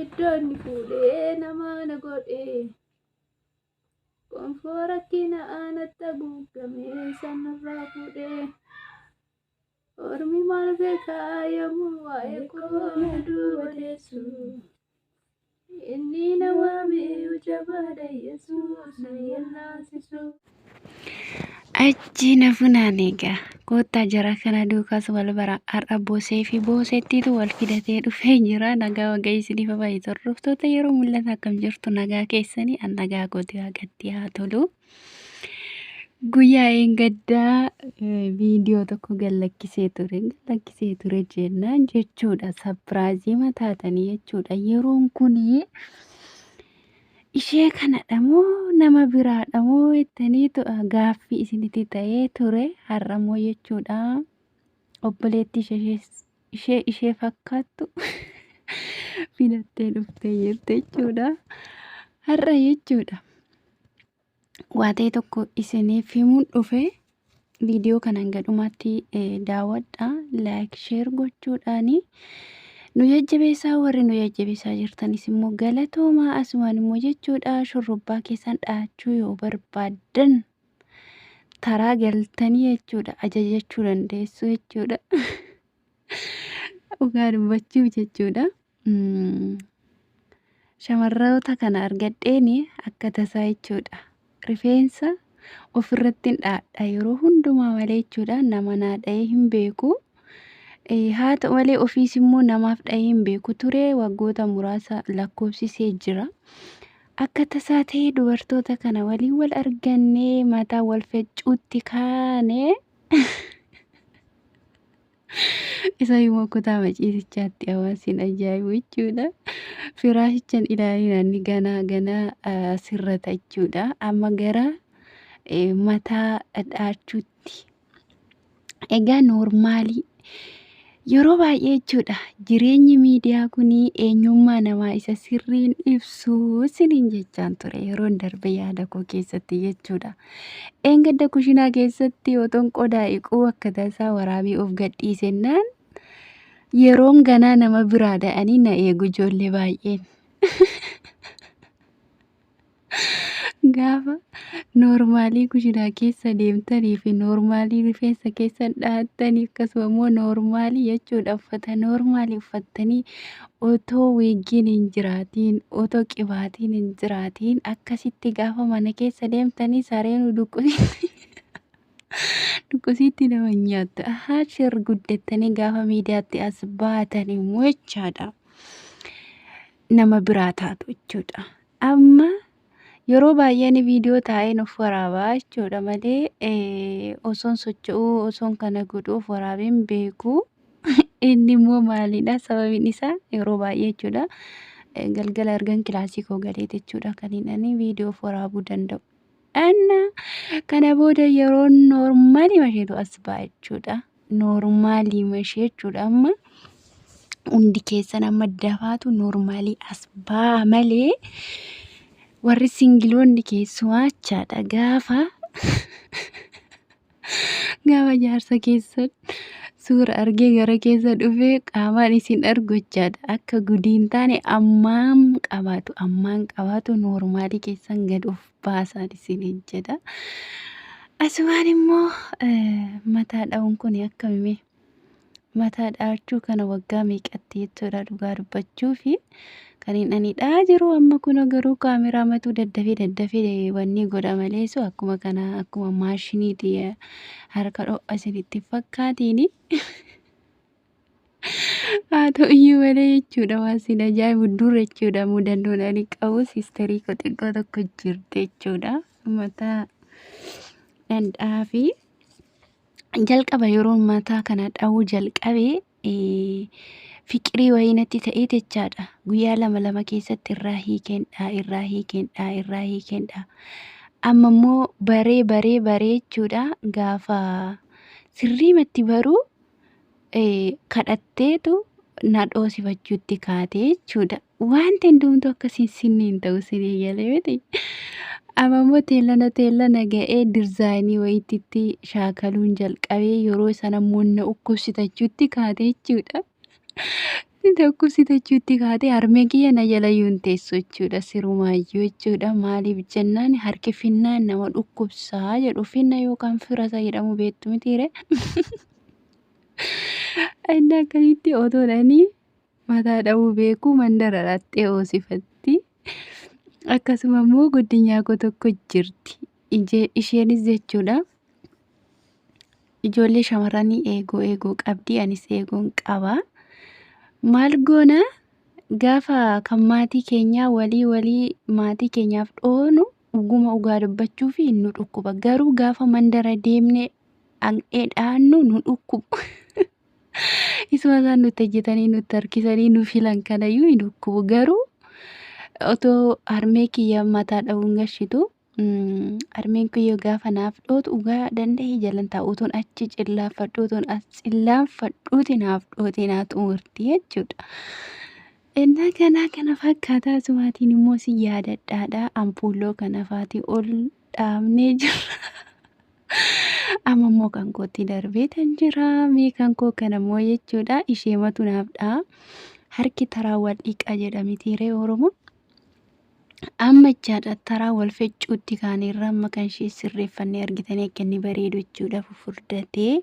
Iddoo inni fuudhee nama na godhe. Gonfoo rakkina natti haguugame sanarraa fuudhe. Ormi maal beekaa yommuu waa'ee koo na duuba teessu. Inni na waame jabaadha Yesuus na yellaasisu. Achi na funaane egaa. Koottaa jara kana duukaas wal bara. Har'a Bosee fi Boosettiitu wal fidatee dhufee jira. Nagaa waaqayyo isiniif haa baay'atu. Hordoftoota yeroo mul'ata akkam jirtu nagaa keessanii an nagaa kooti waaqatti haa tolu. Guyyaa eengaddaa viidiyoo tokko gad lakkisee ture. Gad lakkisee ture jennaan jechuudha. Sapiraayizii mataatanii jechuudha. Yeroon kuni ishee kanadha moo nama biraadha moo jettanii gaaffii isinitti ta'ee ture. Har'a immoo jechuudha obboleettii ishee ishee fakkaattu fidattee dhuftee jirti jechuudha. Har'a jechuudha. Waa ta'e tokko isiniif himuun dhufe. Viidiyoo kana hanga dhumaatti daawwadha, like, share gochuudhaani nu jajjabeessaa. Warri nu jajjabeessaa jirtanis immoo galatoomaa. Asumaan immoo jechuudha shurrubbaa keessan dhahachuu yoo barbaaddan taraa galtanii jechuudha ajajachuu dandeessu jechuudha. Dhugaa dubbachuuf jechuudha. Shamarroota kana argadheen akka tasaa jechuudha. Rifeensa ofirratti hin dhahadha yeroo hundumaa malee jechuudha. Nama naa dhahee hin beeku. Haa ta'u malee ofiis immoo namaaf dhahee hin beeku ture waggoota muraasa lakkoofsisee jira. Akka tasaa ta'ee dubartoota kana waliin wal argannee mataa wal feccuutti kaane. Isa immoo kutaa maciisichaatti hawaasiin ajaa'ibu jechuudha. Firaashichan ilaalina inni ganaa ganaa sirrata jechuudha. Amma gara mataa dhaachuutti. Egaa noormaalii yeroo baay'ee jechuudha jireenyi miidiyaa kun eenyummaa namaa isa sirriin ibsu isiniin jechaan ture yeroon darbe yaada koo keessatti jechuudha. Dheengadda kushinaa keessatti otoon qodaa dhiquu akka tasaa waraabee of gadhiisennaan yeroon ganaa nama biraa da'anii na eegu ijoollee baay'een. Gaafa noormaalii kushinaa keessa deemtanii fi noormaalii rifeensa keessan dhahattanii akkasuma immoo noormaalii jechuudha uffata noormaalii uffattanii otoo wiiggiin hin jiraatiin otoo qibaatiin hin jiraatiin akkasitti gaafa mana keessa deemtanii sareen duqqisiitti duqqisiitti nama hin nyaattu. Ahaa shir guddattanii gaafa miidiyaatti as baatan immoo jechaadha. Nama biraa taatu jechuudha. Amma yeroo baay'ee ani viidiyoo taa'een of waraabaa jechuudha malee osoon socho'uu osoon kana godhuu of waraabee hin beeku. Inni immoo maalidha? Sababiin isaa yeroo baay'ee jechuudha galgala ergan kilaasii koo galee jechuudha kan hin ani viidiyoo of waraabuu danda'u. Anna kana booda yeroo noormaalii masheetu as ba'a jechuudha. Noormaalii mashee jechuudha amma hundi keessan amma dafaatu noormaalii as ba'a malee warri singiloonni keessumaa jechaadha gaafa Gaafa jaarsa keessan suura argee gara keessa dhufee qaamaan isin argu jechaadha. Akka gudii hin taane ammaan qabaatu ammaan qabaatu noormaalii keessan gad of baasaan isiniin jedha. Asumaan immoo mataa dha'uun kun akkamime? Mataa dhahachuu kana waggaa meeqatti jechuudha dhugaa dubbachuufi kan hin ani dhahaa jiru amma kunoo garuu kaameraa matuu daddafee daddafee wanni godha maleesu akkuma kana akkuma maashiniiti harka dho'a isinitti hin fakkaatiini. Haa ta'u iyyuu malee jechuudha waan sin ajaa'ibu dur jechuudha mudannoon ani qabu siisterii koo xiqqoo tokko jirti jechuudha mataa dhandhaa fi jalqaba yeroo mataa kana dha'uu jalqabe fiqirii wayii natti ta'ee jechaadha. Guyyaa lama lama keessatti irraa hiikeen dha, irraa hiikeen dha, irraa hiikeen dha. Amma immoo baree baree baree jechuudha gaafa sirriimatti baruu kadhatteetu na dhoosifachuutti kaate jechuudha. Wanti hundumtuu akka sinsinni hin ta'u sinii galee miti. Amma immoo teellana teellana ga'ee dirzaayinii wayiitti shaakaluun jalqabee yeroo sana immoo na dhukkubsitachuutti kaate jechuudha. Dhukkubsitachuutti kaatee harmeen kiyya na jalayyuu hin teessu jechuudha. Sirumaayyuu jechuudha. Maaliif jennaan harki finnaan nama dhukkubsaa jedhu. Finna yookaan firasa jedhamu beektu mitiire. Inni akkasitti otoodhanii mataa dha'uu beeku mandara dhaxxee hoosifatti. Akkasuma immoo guddinyaa koo tokko jirti. Isheenis jechuudha. Ijoollee shamarranii eegoo eegoo qabdi anis eegoon qaba. Maal goona gaafa kan maatii keenyaa walii walii maatii keenyaaf dhoonu dhuguma dhugaa dubbachuu fi nu dhukkuba. Garuu gaafa mandara deemnee dhaqnee dhaannu nu dhukkubu. Isuma isaan nutti hojjetanii nutti harkisanii nu filan kanayyuu hin dhukkubu. Garuu otoo harmee kiyya mataa dha'uun gashitu Harmeen kiyya gaafa naaf dhootu dhugaa danda'ee jalan taa'u utuun achi cillaanfadhu utuun as cillaanfadhuuti naaf dhootee naa xumurti jechuudha. Innaa kanaa kana fakkaataa sumaatiin immoo si yaadadhaadha ampuulloo kana faatii ol dhaabnee jirra. Amma immoo kan kootti darbee tan jira mee kan koo kana immoo jechuudha isheematu naaf dha'a. Harki taraa wal dhiqa jedha mitiiree Oromoon. Amma jechaadha taraa wal feccuutti kaaneerra amma kan ishee sirreeffannee argitanii akka inni bareedu jechuudha fufurdatee.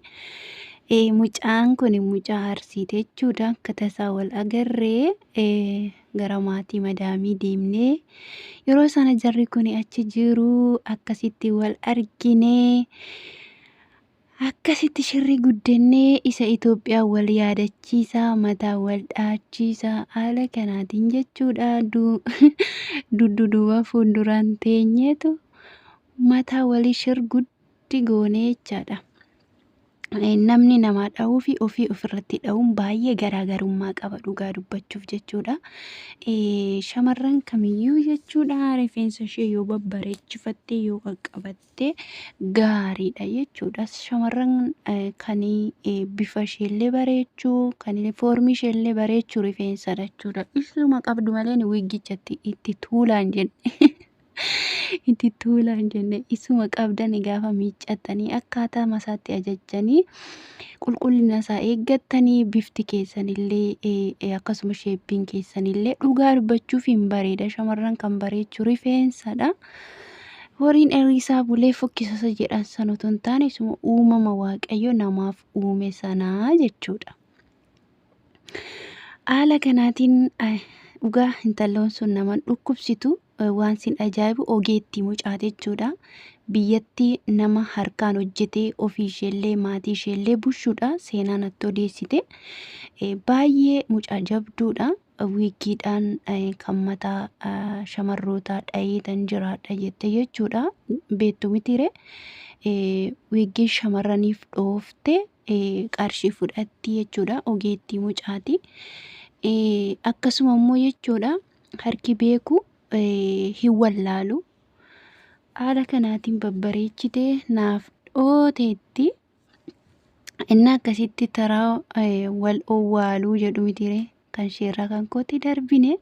Mucaan kun mucaa Arsiiti jechuudha akka tasaa wal agarree gara maatii madaamii deemnee yeroo sana jarri kun achi jiru akkasitti wal arginee. Akkasitti shirri guddannee isa Itoophiyaa wal yaadachiisaa, mataa wal dhaachiisaa haala kanaatiin jechuudha. Dudduuba fuulduraan teenyeetu mataa walii shir guddi goonee jechaadha. Namni namaa dha'uu fi ofii ofirratti dha'uun baay'ee garaagarummaa qaba dhugaa dubbachuuf jechuudha. Shamarran kamiyyuu jechuudha rifeensa ishee yoo babbareechifatte yoo qaqqabatte gaariidha jechuudha. Shamarran kan bifa isheellee bareechuu, kan foormii isheellee bareechuu rifeensadha jechuudha. Isuma qabdu malee wiiggichatti itti tuulaan jenne. Itti tuulaan jenne isuma qabdan gaafa miiccattanii akkaataa masaatti ajajjanii qulqullina isaa eeggattanii bifti keessanillee akkasuma sheeppiin keessanillee dhugaa dubbachuuf hin bareeda. Shamarran kan bareechu rifeensadha. Horiin eriisaa bulee fokkisa isa jedhan san otoo hin taane isuma uumama Waaqayyo namaaf uume sanaa jechuudha. Haala kanaatiin dhugaa intalloon sun naman dhukkubsitu waan sin ajaa'ibu ogeettii mucaate jechuudha. Biyyatti nama harkaan hojjetee ofii isheellee maatii isheellee bushuudha seenaa natti odeessite. Baay'ee mucaa jabduudha. Wiiggiidhaan kan mataa shamarrootaa dhayeetan jiraadha jette jechuudha. Beektu mitiire wiiggiin shamarraniif dhoofte qarshii fudhatti jechuudha. Ogeettii mucaati. Akkasuma immoo jechuudha harki beeku hin wallaalu. Haala kanaatiin babbareechitee naaf dhooteetti. Inni akkasitti taraa wal owwaaluu jedhu mitiire kan isheerraa kan kootti darbine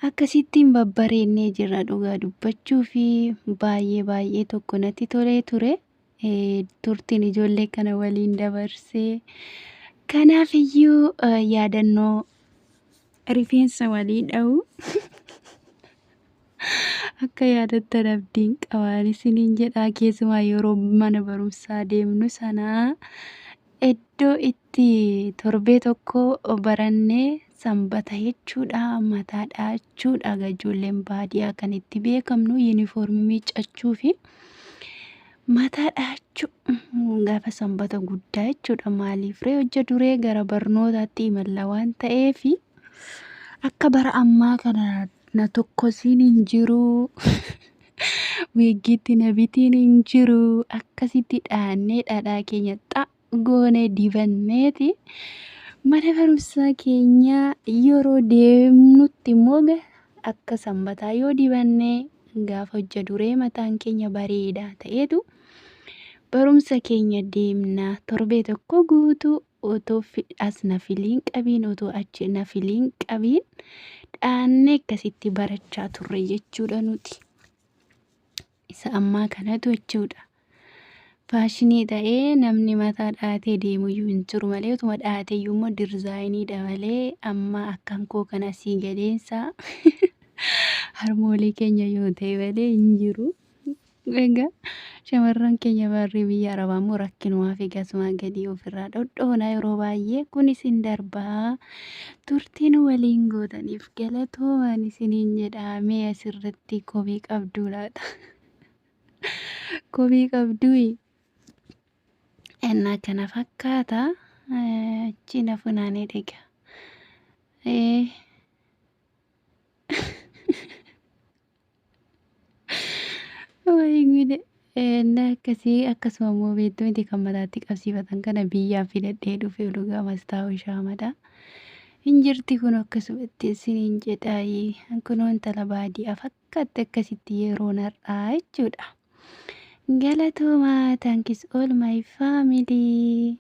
akkasittiin babbareennee jirra dhugaa dubbachuu fi baay'ee baay'ee tokko natti tolee ture. Turtiin ijoollee kana waliin dabarsee kanaaf iyyuu yaadannoo rifeensa walii dha'uu Akka yaadattan abdiin qabaan isiniin jedhaa keessumaa yeroo mana barumsaa deemnu sana iddoo itti torbee tokko barannee sanbata jechuudha mataa dha'achuudha ijoolleen baadiyaa kan itti beekamnu yuunifoormii miiccachuu fi mataa dha'achuu gaafa sanbata guddaa jechuudha maaliif ree hojja duree gara barnootaatti imalla waan ta'eefi akka bara ammaa kana na tokkosiin hin jiru wiiggiitti na bitiin hin jiru akkasitti dhaannee dhadhaa keenya xa goonee dibanneeti mana barumsaa keenya yeroo deemnutti immoo akka sanbataa yoo dibannee gaafa hojja duree mataan keenya bareedaa ta'eetu barumsa keenya deemna torbee tokko guutuu otoo as na filiin qabiin otoo achi na filiin qabiin dhaannee akkasitti barachaa turre jechuudha nuti. Isa ammaa kanatu jechuudha. Faashinii ta'ee namni mataa dhaatee deemuyyuu hin jiru malee utuma dhaateeyyuu immoo dirzaayiniidha malee amma akkan koo kana asii gadeensa harmoolii keenya yoo ta'e malee hin jiru. Egaa shamarran keenya barri biyya arabaa immoo rakkinumaa fi gasumaa gadii ofirraa dhodhoona yeroo baay'ee kunis hin darbaa. Turtiin waliin gootaniif galatoomaan isiniin jedha mee asirratti komii qabduu laata? Komii qabduu? Ennaa kana fakkaata. Achi na funaanee dhega. Wayi gude. Ennaa akkasii akkasuma immoo beektu miti kan mataatti qabsiifatan kana biyyaa fidadhee dhufe dhugaa mastaa'u shaamadha. Hin jirti kun akkasumatti isiniin jedhaayi. Kunoo intala baadiyaa fakkaatti akkasitti yeroon har'aa jechuudha. Galatoomaa, thanks all my family.